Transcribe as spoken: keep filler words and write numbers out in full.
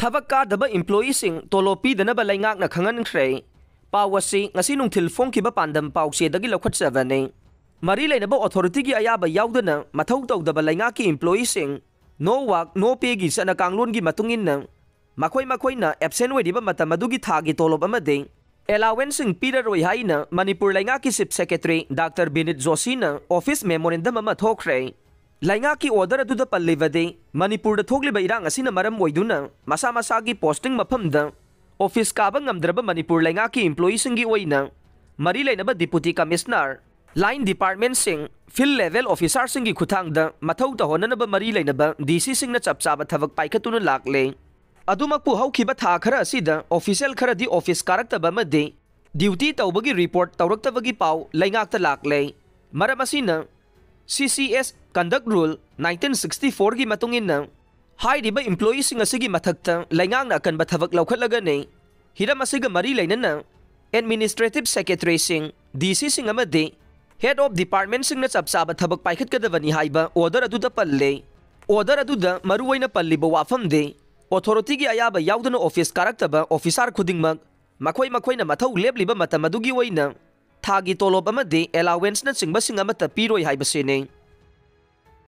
ꯊꯕꯛ ꯀꯥꯗꯕ employeeꯁꯤꯡ ꯇꯣꯂꯣꯞ ꯄꯤꯗꯅꯕ ꯂꯩꯉꯥꯛꯅ ꯈꯪꯍꯟꯈ꯭ꯔꯦ꯫ ꯄꯥꯎ ꯑꯁꯤ ꯉꯁꯤ ꯅꯨꯡꯊꯤꯜ ꯐꯣꯡꯈꯤꯕ ꯄꯥꯟꯗꯝ ꯄꯥꯎꯆꯦꯗꯒꯤ ꯂꯧꯈꯠꯆꯕꯅꯤ꯫ ꯃꯔꯤ ꯂꯩꯅꯕ authorityꯒꯤ ꯑꯌꯥꯕ ꯌꯥꯎꯗꯅ ꯃꯊꯧ ꯇꯧꯗꯕ ꯂꯩꯉꯥꯛꯀꯤ employeeꯁꯤꯡ no work no payꯒꯤ ꯆꯠꯅ ꯀꯥꯡꯂꯣꯟꯒꯤ ꯃꯇꯨꯡ ꯏꯟꯅ ꯃꯈꯣꯏ ꯃꯈꯣꯏꯅ absent ꯑꯣꯏꯔꯤꯕ ꯃꯇꯝ ꯑꯗꯨꯒꯤ ꯊꯥꯒꯤ ꯇꯣꯂꯣꯞ ꯑꯃꯗꯤ allowanceꯁꯤꯡ ꯄꯤꯔꯔꯣꯏ ꯍꯥꯏꯅ ꯃꯅꯤꯄꯨꯔ ꯂꯩꯉꯥꯛꯀꯤ Chief Secretary Doctor ꯕꯤꯅꯤꯠ ꯖꯣꯁꯤꯅ office memorandum ꯑꯃ ꯊꯣꯛꯈ꯭ꯔꯦ꯫ ꯂꯩꯉꯥꯛꯀꯤ order ꯑꯗꯨꯗ ꯄꯜꯂꯤꯕꯗꯤ, ꯃꯅꯤꯄꯨꯔꯗ ꯊꯣꯛꯂꯤꯕ ꯏꯔꯥꯡ ꯑꯁꯤꯅ ꯃꯔꯝ ꯑꯣꯏꯗꯨꯅ ꯃꯁꯥ ꯃꯁꯥꯒꯤ posting ꯃꯐꯝꯗ office ꯀꯥꯕ ꯉꯝꯗ꯭ꯔꯕ ꯃꯅꯤꯄꯨꯔ ꯂꯩꯉꯥꯛꯀꯤ employeeꯁꯤꯡꯒꯤ ꯑꯣꯏꯅ ꯃꯔꯤ ꯂꯩꯅꯕ Deputy Commissioner, line departmentꯁꯤꯡ, field level officerꯁꯤꯡꯒꯤ ꯈꯨꯠꯊꯥꯡꯗ ꯃꯊꯧ ꯇꯧꯍꯟꯅꯅꯕ ꯃꯔꯤ ꯂꯩꯅꯕ DCꯁꯤꯡꯅ ꯆꯞ ꯆꯥꯕ ꯊꯕꯛ ꯄꯥꯏꯈꯠꯇꯨꯅ ꯂꯥꯛꯂꯦ꯫ ꯑꯗꯨꯃꯛꯄꯨ ꯍꯧꯈꯤꯕ ꯊꯥ ꯈꯔ ꯑꯁꯤꯗ official ꯈꯔꯗꯤ office ꯀꯥꯔꯛꯇꯕ ꯑꯃꯗꯤ duty ꯇꯧꯕꯒꯤ report ꯇꯧꯔꯛꯇꯕꯒꯤ ꯄꯥꯎ ꯂꯩꯉꯥꯛꯇ ꯂꯥꯛꯂꯦ꯫ ꯃꯔꯝ ꯑꯁꯤꯅ CCS Conduct Rule nineteen sixty fourꯒꯤ ꯃꯇꯨꯡ ꯏꯟꯅ ꯍꯥꯏꯔꯤꯕ employeeꯁꯤꯡ ꯑꯁꯤꯒꯤ ꯃꯊꯛꯇ ꯂꯩꯉꯥꯛꯅ ꯑꯀꯟꯕ ꯊꯕꯛ ꯂꯧꯈꯠꯂꯒꯅꯤ꯫ ꯍꯤꯔꯝ ꯑꯁꯤꯒ ꯃꯔꯤ ꯂꯩꯅꯅ administrative secretaryꯁꯤꯡ, DCꯁꯤꯡ ꯑꯃꯗꯤ head of departmentꯁꯤꯡꯅ ꯆꯞ ꯆꯥꯕ ꯊꯕꯛ ꯄꯥꯏꯈꯠꯀꯗꯕꯅꯤ ꯍꯥꯏꯕ order ꯑꯗꯨꯗ ꯄꯜꯂꯦ꯫ Order ꯑꯗꯨꯗ ꯃꯔꯨꯑꯣꯏꯅ ꯄꯜꯂꯤꯕ ꯋꯥꯐꯝꯗꯤ, authorityꯒꯤ ꯑꯌꯥꯕ ꯌꯥꯎꯗꯅ office ꯀꯥꯔꯛꯇꯕ officer ꯈꯨꯗꯤꯡꯃꯛ ꯃꯈꯣꯏ ꯃꯈꯣꯏꯅ ꯃꯊꯧ ꯂꯦꯞꯂꯤꯕ ꯃꯇꯝ ꯑꯗꯨꯒꯤ ꯑꯣꯏꯅ ꯊꯥꯒꯤ ꯇꯣꯂꯣꯞ ꯑꯃꯗꯤ allowanceꯅꯆꯤꯡꯕꯁꯤꯡ ꯑꯃꯠꯇ ꯄꯤꯔꯣꯏ ꯍꯥꯏꯕꯁꯤꯅꯤ꯫